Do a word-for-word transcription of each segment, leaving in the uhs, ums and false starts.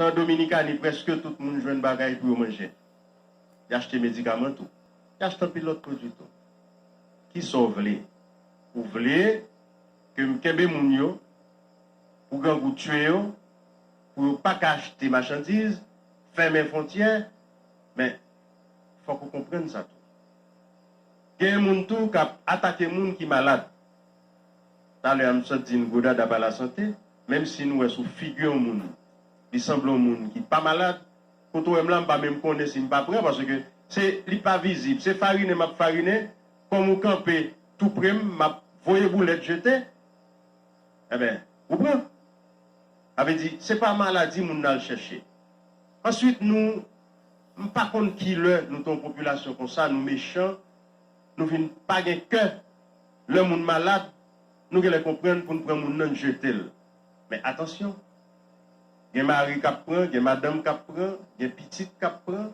An Dominikani, prèske tout moun jwenn bagay pou yo manje. Y achte medikaman tou. Y achte anpil lòt pwodui tou. Kisa w vle? Ou vle ke m kenbe moun yo, pou grangou tiye yo, pou yo pa ka achte machandiz, fèmen fwontyè, men fòk ou konprann sa tou. Gen moun tou k ap atake moun ki malad. Talè a m sot di n Godad apa lasante, menm si n wè sou figi yon moun, li sanble yon moun ki pa malad, kote w wè m la, m pa menm konnen si m pa pran, paske se, li pa vizib, se farinen m ap farinen, kòm ou kanpe tou pre m, m ap voye boulèt jete, enben, ou pran. Sa vle di, se pa maladi moun nan al chèche. Answit, nou, m pa konn ki lè nou te yon popilasyon konsa, nou mechan, nou vin pa gen kè. Lè moun malad, nou genlè konprann pou n pran moun nan, n jete l. Men atansyon, gen mari k ap pran, gen madanm k ap pran, gen pitit k ap pran.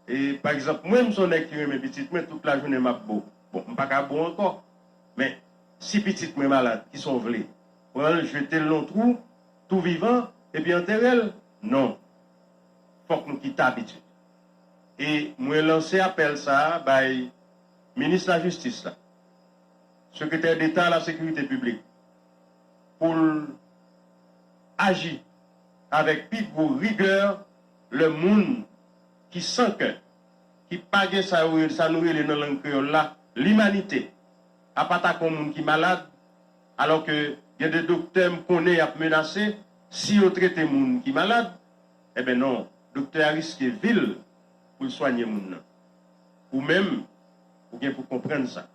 E, pa egzanp, mwen, m se yon nèg ki renmen pitit mwen, tout lajounen m ap bo. Bon, m pa ka bo ankò. Men, si pitit mwen malad, kisa w vle? Pran l, jete l nan yon twou, tou vivan, epi antere l? Non. Fòk nou kite abitid. E mwen lanse apèl sa a bay minis lajistis la, sekretè deta a la sekirite piblik, pou l aji avèk pi gwo rigè lè moun ki san kè, ki pa gen sa yo rele, sa nou rele nan lang kreyòl la, limanite, ap atake yon moun ki malad, alò ke gen de doktè m konnen y ap menase, si yo trete moun ki malad, enben non, doktè a riske vi l pou l swanye moun nan. Ou menm, ou gen pou konprann sa.